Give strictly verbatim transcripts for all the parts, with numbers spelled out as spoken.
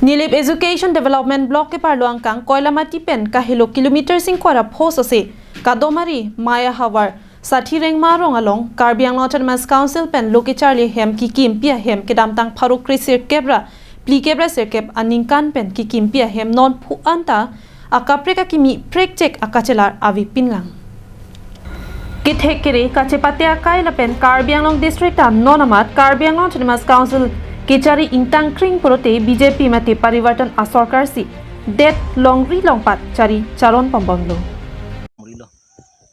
Nilip Education Development Block keparlo angkang Koilamati pen kahelo kilometer singkwara pho sose Kadomari Maya Havar Sathi Rengma Rong along Karbi Anglong Autonomous Council pen lo kecharli ahem kikimpi ahem kedamtang pharo kre sirkep ra phlikep ra sirkep aningkan pen kikimpi ahem non phu-an ta akaprek akimi prekchek akachelar avepin lang. Kethek kere kachepate akai lapen Karbi Anglong District ta non amat Karbi Anglong Autonomous Council kechari ingtang kring pulote B J P mate Parivartan asorkar si det longri longpat chari charon pombomlo. Humrilo.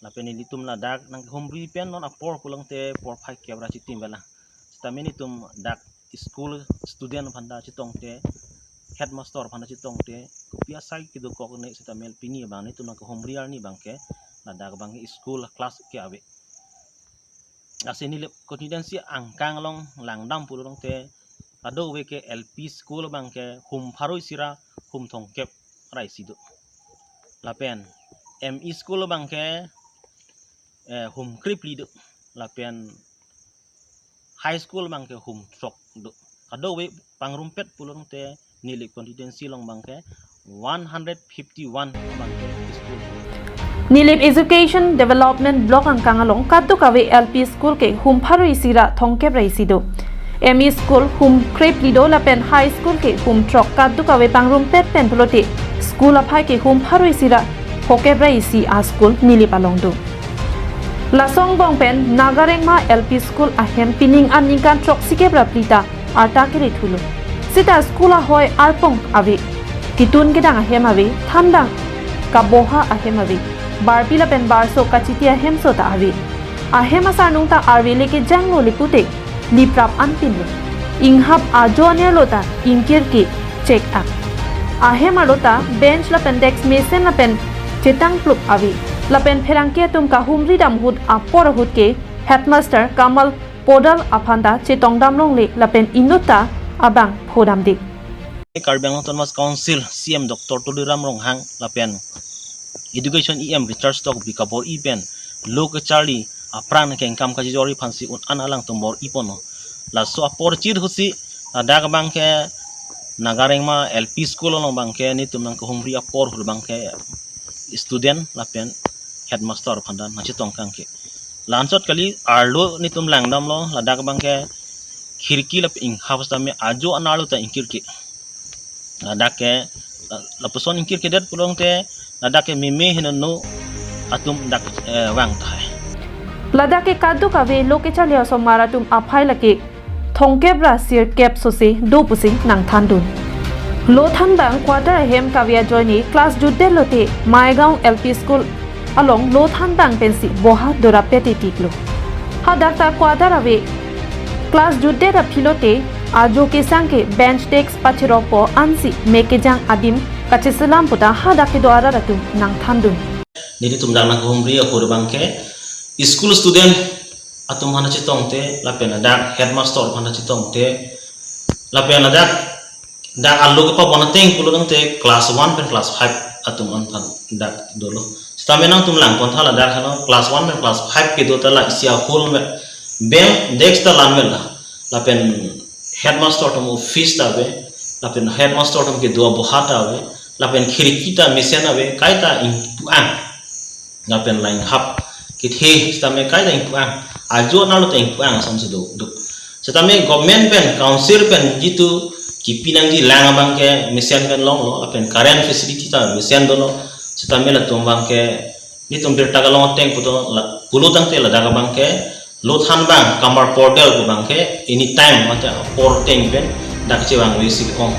Lapen nelitum ladak nangkehumri pen non apor pulote porphai kep ra chitim vela. Sitame nelitum dak school student aphanta chetongte, headmaster aphanta chetongte, kopi asai kedokok ne sitame pini abang nelitum nangkehumri arni abangke ladak abangke school class ke ave. Lasi Nilip constituency angkang along langdam pulote kadokave ke L P school abangke hum pharo isi ra hum thomkep ra isi do. Lapen M E school abangke, eh, hum krephli do. Lapen high school abangke hum throk do. Kadokave pangrumpet pulote Nilip constituency along abangke one hundred fifty-one abangke school. Nilip Education Development Block angkang along kadokave L P school ke hum pharo isi ra thomkep ra isi do. M E school hum krephli do lapen high school ke hum throk, kadokave pangrumpet pen pulote school aphai ke hum pharo isi ra phokep ra isi a school Nilip along do. Lason angbong pen Nagarengma L P school ahem pining aningkan throksikep ra phli ta arta kere thulo. Sita school ahoi arpong ave, ketun kedang ahem ave, thanbang kaboha ahem ave, barpi lapen barso kachiti ahemso ta ave. Ahem asarnung ta arve le kejanglo le pute liprap anpinlo. Inghap ajo anerlo ta ingkir ke chek-ak. Ahem arlo ta bench lapen desk mesen lapen chetang plup ave. Lapen pherangke atum kahumri dam ahut apor ahut ke headmaster Kamal Podal aphanta chetongdam longle lapen inut ta abang phodamde. Karbi Anglong Autonomous Council C E M Doctor Tuliram Ronghang lapen Education E M Richard Tokbi kabor-i pen lo kecharli apran kengkam kachijorji aphansi un-an alangtum bor-i ponlo. Laso apor chit ahutsi ladak abangke Nagarengma L P school along abangke nelitum nangkehumri apor ahut abangke student lapen headmaster aphanta nangchetong kangke. La-anchot kali, arlo nelitum langdamlo, ladak abangke khirki lapen inghap sitame ajo anerlo ta ingkir ke. Ladak ke, la-, lapuson ingkir kedet pulote, ladak ke meme henono atum dak, eh, vang tahai. Ladak ke kadokave lo kecharli asomar atum aphai lake thomkep ra sirkep sose do pusi nangthandun. Lo thanbang quarter ahem kave ajoine class jutdet lote Maigaon L P school along lo thanbang pensi boha dorapet etiklo. Hadak ta quarter ave, class jutdet aphi lote ajo kesang ke bench desk pachirokpo ansi mek kejang adim kacheselam puta hadak kedo arat atum nangthandun. Nelitum dak nangkehumri ahut abangke school student atum aphanta chetongte, lapen ladak headmaster aphanta chetongte, lapen ladak, dak arlo kepabon ateng pulote class one pen class five atum aphan dak dolo. Sitame nangtum langpon tha ladak hano class one pen class five kedo ta la isi ahol me, bench desk ta la-an me la. Lapen headmaster atum office ta ave, lapen headmaster atum kedo aboha ta ave, lapen khirki ta mesen ave, kaita ingpu-ang. Lapen la inghap kethe sitame kaita ingpu-ang. Ajo anerlo ta ingpu-ang asonsi do, do. Sitame government pen, council pen jitu kipi nangji lang abangke mesen pen longlo, lapen current facility ta mesen dolo. Sitame latum abangke nelitum birta kelong ateng puto la, pulo tangte ladak abangke lo thanbang kamar portal pu abangke anytime mate apor ateng pen dak chevangvesi ong.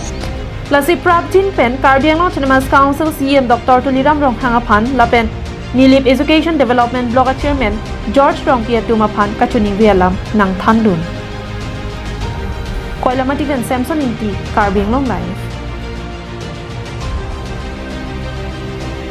Lasi prapjin pen Karbi Anglong Autonomous Council C E M Doctor Tuliram Ronghang aphan lapen Nilip Education Development Block a Chairman George Rongpi atum aphan kachiningri alam nangthandun. Koilamati pen Samson Ingti, Karbi Anglong Live.